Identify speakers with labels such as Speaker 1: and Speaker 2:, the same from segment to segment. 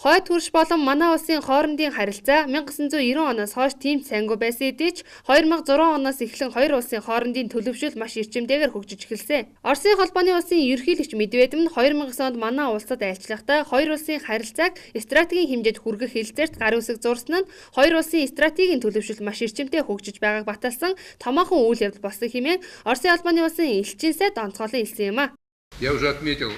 Speaker 1: Хойд хөрш болон манай улсын хоорондын харилцаа 1990 оноос хойш тийм сайнгүй байсан хэдий ч 2006 оноос эхлэн хоёр улсын хоорондын төлөвшөл маш эрчимтэйгээр хөгжиж эхэлсэн. Оросын холбооны улсын ерөнхийлөгч Медведев нь 2009 онд манай улсад айлчлахдаа хоёр улсын харилцааг стратегийн хэмжээнд хүргэх хэлцээрт гар үсэг зурсан нь хоёр улсын стратегийн төлөвшөл маш эрчимтэй хөгжиж байгааг баталсан томоохон үйл явдал болсон хэмээн Оросын холбооны улсын элчин сайд онцгойлон хэлсэн юм а.
Speaker 2: Я уже отметил,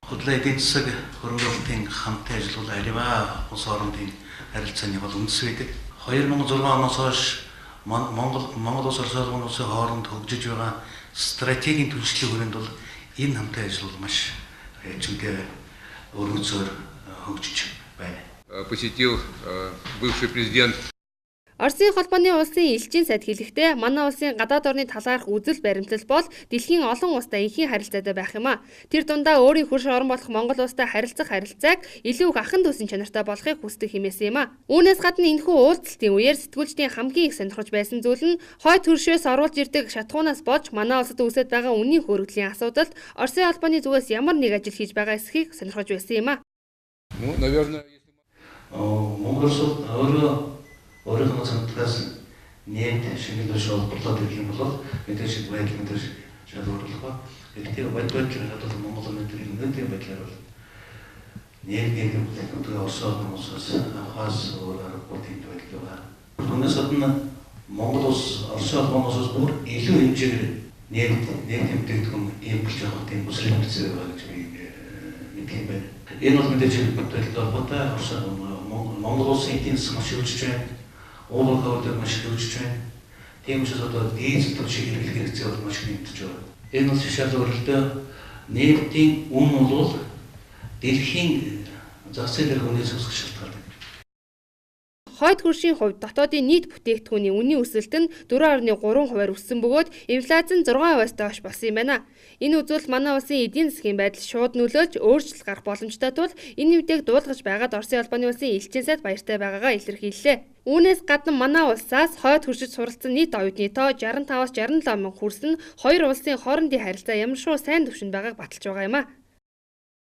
Speaker 3: Худлаа эдийн засаг хөрөнгө хамтын ажил бол аливаа улс орондын харилцааны бол үндэс байдаг. 2006 оноос хойш Монгол улс Оросын холбооны улсын хооронд хөгжиж байгаа стратегийн түлшлийн хүрээнд бол энэ хамтын ажил бол маш эрчимтэй өргөцөөр хөгжиж байна.
Speaker 2: Посетил бывший президент.
Speaker 1: Оросын холбооны улсын элчин сайд хэлэхдээ манай улсын гадаад орны талаарх үзэл баримтлал бол дэлхийн олон улстай энхийн харилцаатай байх юм а. Тэр дундаа өөрийн хөрш орон болох Монгол улстай харилцах харилцааг илүү их ахын дүүсийн чанартай болохыг хүсдэг хэмээсэн юм а. Үүнээс гадна энэхүү уулзалтын үеэр сэтгүүлчдийн хамгийн их сонирхож байсан зүйл нь хойд хөршөөс оруулж ирдэг шатхуунаас болж манай улсад үүсээд байгаа үнийн хөөрөгдлийн асуудалд Оросын холбооны зүгээс ямар нэг ажил хийж байгаа эсхийг сонирхож байсан юм а.
Speaker 2: Ну, наверное,
Speaker 3: Монгол улс өөрийнхөө цантраас нэмт шингэлж олборлоод ирэх юм бол мэдээж байдал мэдээж шалгуурлах ба. Гэхдээ байдлаар бол Монгол өнөөдөр өнөөдрийн байдлаар бол нэмт бүтээгдэхүүн Оросын улсаас авахаас өөр аргагүй тийм байдал байгаа. Түүнээс гадна Монгол улс Оросын холбооны улсаас бүр илүү хэмжээгээр нэмт бүтээгдэхүүн импорт авах тийм хүсэл эрмэлзэл байгаа гэж би мэдэх юм байна. Энэ бол мэдээж байдалтай холбоотой Монгол улсын эдийн засаг маш хөгжиж байна. Уурал хавьд маш их хөгжиж байна. Тийм учраас одоо дизель түлшийг хэрэглэх хэрэгцээ бол маш их нэмэгдэж байна. Энэ бол шал өөрөлдөө нефтийн үн бол дэлхийн зах зээл дээрх үнээс өсөх шалтгаалдаг.
Speaker 1: Хойд хөршийн хувьд дотоодын нийт бүтээгдэхүүний үнийн өсөлт нь 4.3%-аар өссөн бөгөөд инфляц нь 6%-аас доош болсон юм байна. Энэ үзүүлэлт манай улсын эдийн засгийн байдал шууд нөлөөлж өөрчлөлт гарах боломжтой тул энэ мэдээг дуулгаж байгаад Оросын холбооны улсын элчин сайд баяртай байгаагаа илэрхийллээ. Үүнээс гадна манай улсаас хойд хөршид суралцсан нийт оюутны тоо 65-аас 67 мянга хүрсэн нь хоёр улсын хоорондын харилцаа ямаршуу сайн түвшинд байгааг баталж байгаа юм а.